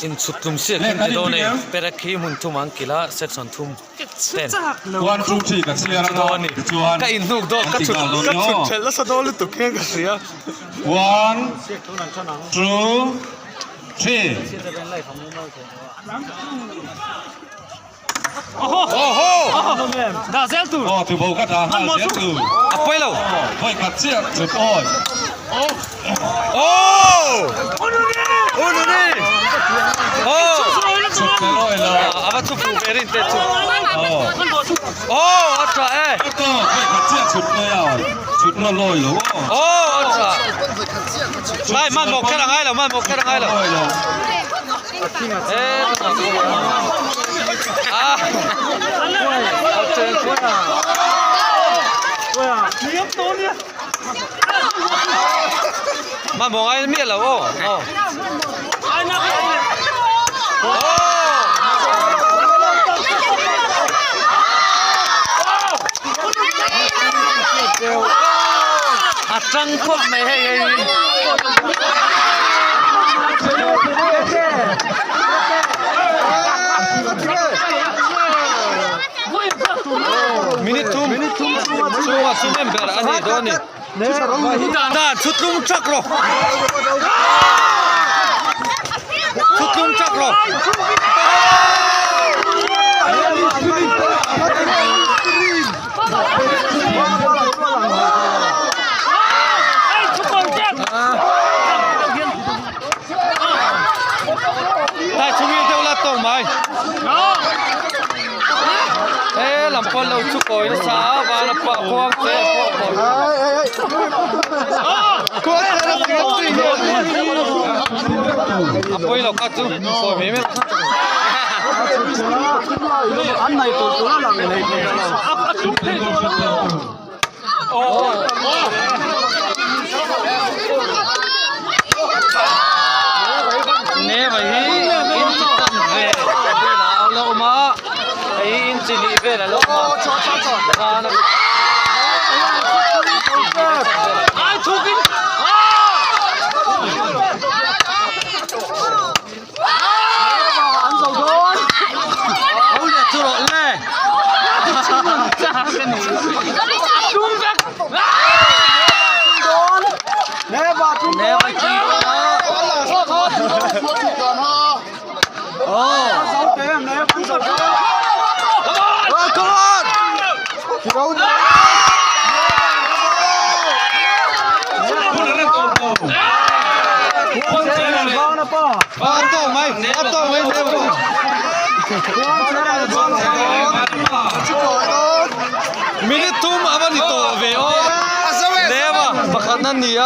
Inchhut tlum siak hi an ti dawn a ni. Perek hi hmun thum an kilh a, section thum ten an ti dawn a ni. Ka inhnuk dawn, ka chhut ka chhut thelh nasa dawn lutuk hian ka hria. A pawi lo. A va chu fuh ve rin te chu. A tha e. A tha. Mai hmanhmawh kher a ngai lo, hmanhmawh kher a ngai lo. Hmanhmawh ngai miah lo aw aw. A tang khawp mai hei hei hi. Minute thum chhunga sum em ber a ni dawn a ni. Dan thutlung chak rawh. Thutlung chak rawh. Tai chungil deuh la tawng mai. He lam pawn lo chu kawi nasa a van a pah khuang che a pawh kawi. A pawi lo kha chu sawi mai mai. Ne mai hi inchi tam ve velah a lo awm a hei hi inchi hnih vel a lo awm a Minute thum a va ni tawh ve aw Lema pakhat na ni a.